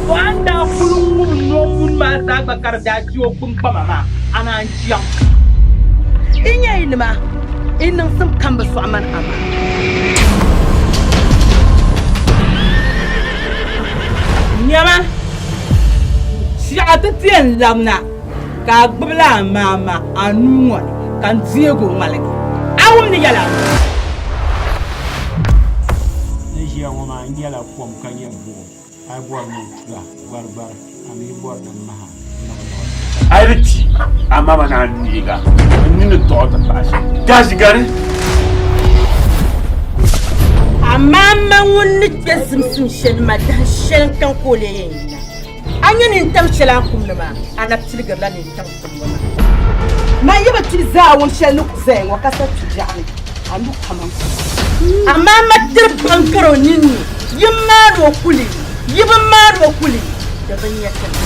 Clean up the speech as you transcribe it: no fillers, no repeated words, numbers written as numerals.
To a ni daa kul ŋubi noo muni maa zaa gba ka di daa chi o kpiŋkpama maa, a naan chaŋ. Yi nya yi nima, yi niŋsim kam bi sɔɣi mani amaa. Nyama, shɛɣu ti ti yɛn labina ka a gbibila a maama a nuu ŋɔ ni, ka n deeg o ŋmaligi. A wum ni yɛla? N ʒiya ŋɔ maa, n nyɛla kom ka nyɛ buɣim. A yi bɔri ni tula gbarigbari, a mi bɔri ni maha niɣiniɣi. A yi di kpi, a mama naan neeg a, n nini ni tɔɣi ti paai shɛm. Gaʒigari! Amaa m ma ŋun ni kpe zimsim shɛli ma dahin shɛli n-kaŋ ka o lee yɛn yina. A nya nintam shɛli a kum ni maa, a na piligirilA nintam kumbu maa. Man yi bi kpi zaawuni shɛli ni ku zaya ŋɔ ka sa kpi biɛɣu ni, a lu kaman kum. Amaa ma tiri baŋ karo ninni, yi maani o kuli, yi bi maani o kuli, di bi nya ti ni.